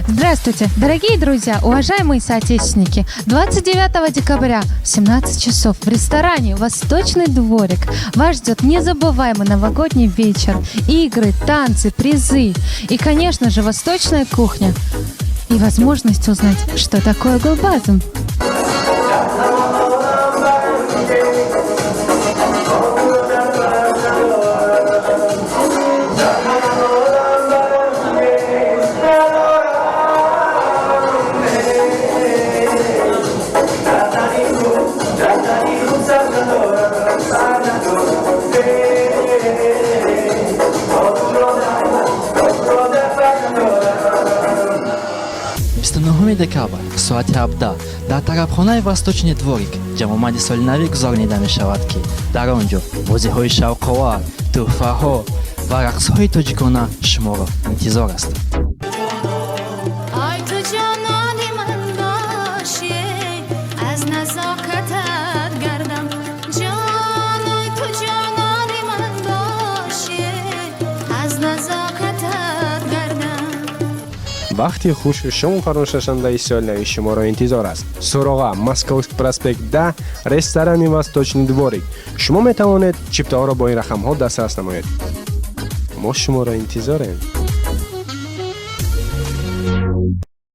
Здравствуйте, дорогие друзья, уважаемые соотечественники. 29 декабря в 17 часов в ресторане «Восточный дворик» вас ждет незабываемый новогодний вечер. Игры, танцы, призы и, конечно же, восточная кухня. И возможность узнать, что такое гулбазм. 29 декабр соати 17 дар тарабхонаи «Восточный дворик» ҷамъомади соли навӣ гузаронида мешавад, ки дар он ҷо бозиҳои шавқовар, тӯҳфаҳо ва рақсҳои тоҷикона шуморо интизор аст. Ай, ту ҷонони ман бошӣ, аз назокатат гардам ҷон. Ой, ту ҷонони ман бошӣ, аз назокатат гардам. Вақти хушу шому фаромӯшнашавандаи соли нави шуморо интизор аст. Суроға: Московский проспект, 10, ресторани «Восточный дворик». Шумо метавонед чиптаҳоро бо ин рақамҳо дастрас намоед. Мо шуморо интизорем.